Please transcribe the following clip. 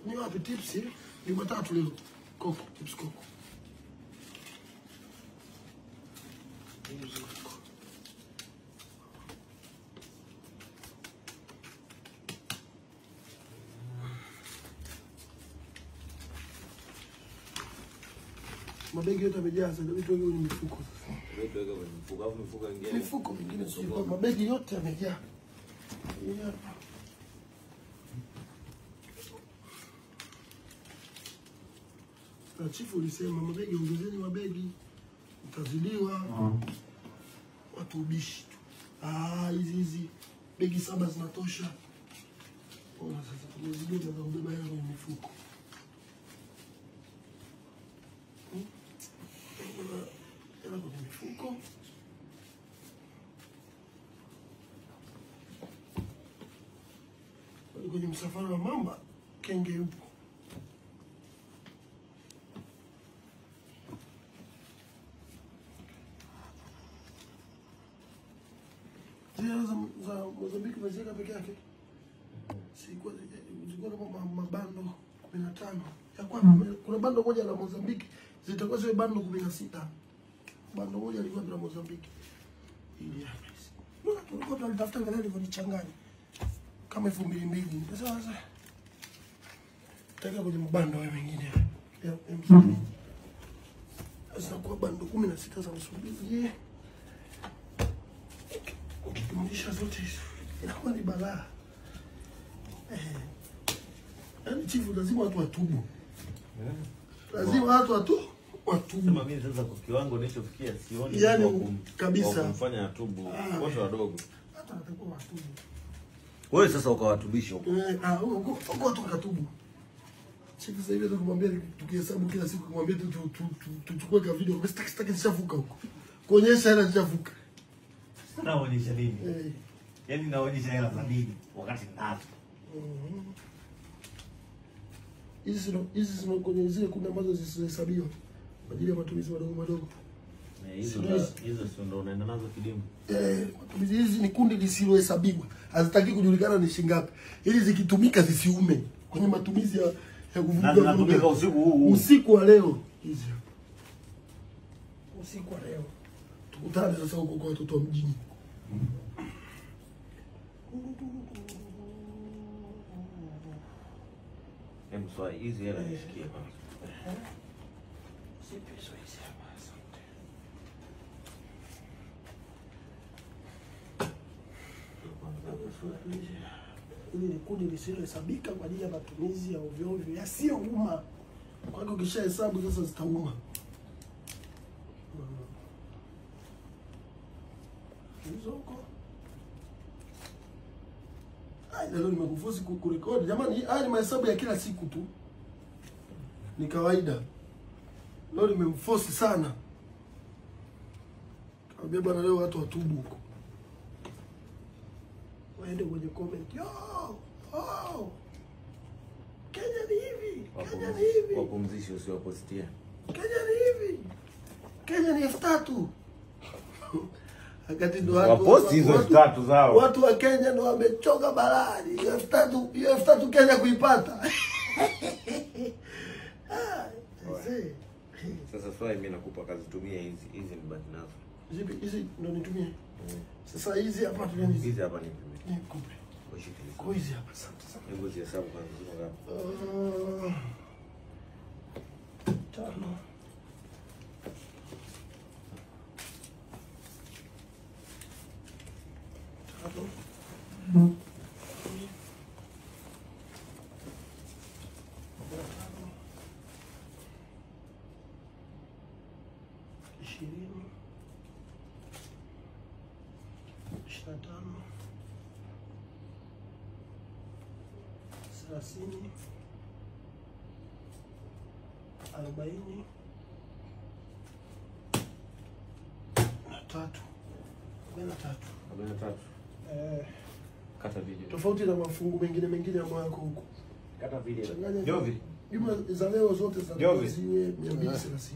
Ni wapi tips? Jumatatu leo. Koko, tips koko. Mabegi yote yamejaa sasa, inabidi tuweke kwenye mifuko sasa. Tuweke kwenye mifuko, au mifuko mingine. Mifuko mingine sio, mabegi yote yamejaa. Hapa. Na chifu ulisema mabegi, ongezeni mabegi, mtazidiwa. Watu ubishi tu. Ah, hizi begi 7 zinatosha. Ona sasa tumezidiwa na kubeba hela kwenye mifuko. Hela kwenye mifuko. Kwenye msafara wa mamba kenge yupo. Zile za Mozambiki waziweka peke yake. Sikuwa zilikuwa mabando 15. Ya kwamba kuna bando moja la Mozambiki zitakuwa zile bando 16. Bando moja lilikuwa la Mozambiki. Ili hapa. Mbona tulikuwa tunalitafuta angalau lilivyonichanganya. Kama 2002. Sasa taka kwenye mabando hayo mengine ya Msumbiji. Sasa kwa bando 16 za Msumbiji. Ukijumlisha zote hizo inakuwa ni balaa. Yaani chifu lazima watu watubu. Lazima watu watubu. Sema mimi sasa kwa kiwango nilichofikia sioni yaani kabisa kumfanya atubu wote wadogo. Hata watakuwa watubu. Wewe sasa ukawatubisha huko. Huko watu wakatubu. Chifu sasa hivi tukumwambia tukihesabu kila siku kumwambia tuchukue ka video, sitaki nishavuka huko. Kuonyesha hela nishavuka. Naonyesha nini? Yaani naonyesha hela za nini wakati ninazo? Hizi zino kwenye zile kuna ambazo zisizohesabiwa kwa ajili ya matumizi madogo madogo. Hizo sio ndo unaenda nazo kidimu. Matumizi hizi ni kundi lisilohesabiwa. Hazitaki kujulikana ni shilingi ngapi. Ili zikitumika zisiume kwenye matumizi ya kuvuruga. Zinatumika usiku huu. Usiku wa leo hizi. Usiku wa leo. Tukutane sasa huko kwa watoto wa mjini. Hebu swali hizi hela nishikie kwanza. Zipi hizo hizi hapa? Asante. Hili ni kundi lisilohesabika kwa ajili ya matumizi ya ovyo ovyo yasiyouma. Kwa hiyo ukishahesabu sasa zitauma. Hizo huko. Ai, leo nimekuforce kurekodi. Jamani, haya ni mahesabu ya kila siku tu. Ni kawaida. Leo nimemforce sana. Kaambia bwana leo watu watubu huko. Waende kwenye comment. Yo! Oh! Kenya ni hivi. Kenya ni hivi. Wapumzishe usiwapostia. Kenya ni hivi. Kenya ni 3000. Wakati ndo watu waposti hizo 3000 zao. Watu wa Kenya ndo wamechoka balani. 3000, hiyo 3000 Kenya kuipata. Sasa swali mimi nakupa kazi, tumia hizi nibaki nazo. Zipi hizi ndo nitumie? Sasa hizi hapa tumia hizi. Hizi hapa nitumie. Nikupe. Ushike. Kwa hizi hapa sasa. Hebu zihesabu kwanza ziko ngapi? 5. 5. 20, 25, 30, 40 na 3. 43. 43. Kata video. Tofauti na mafungu mengine ambayo yako huko. Kata video. Jovi. Jumla za leo zote za ziwe 230.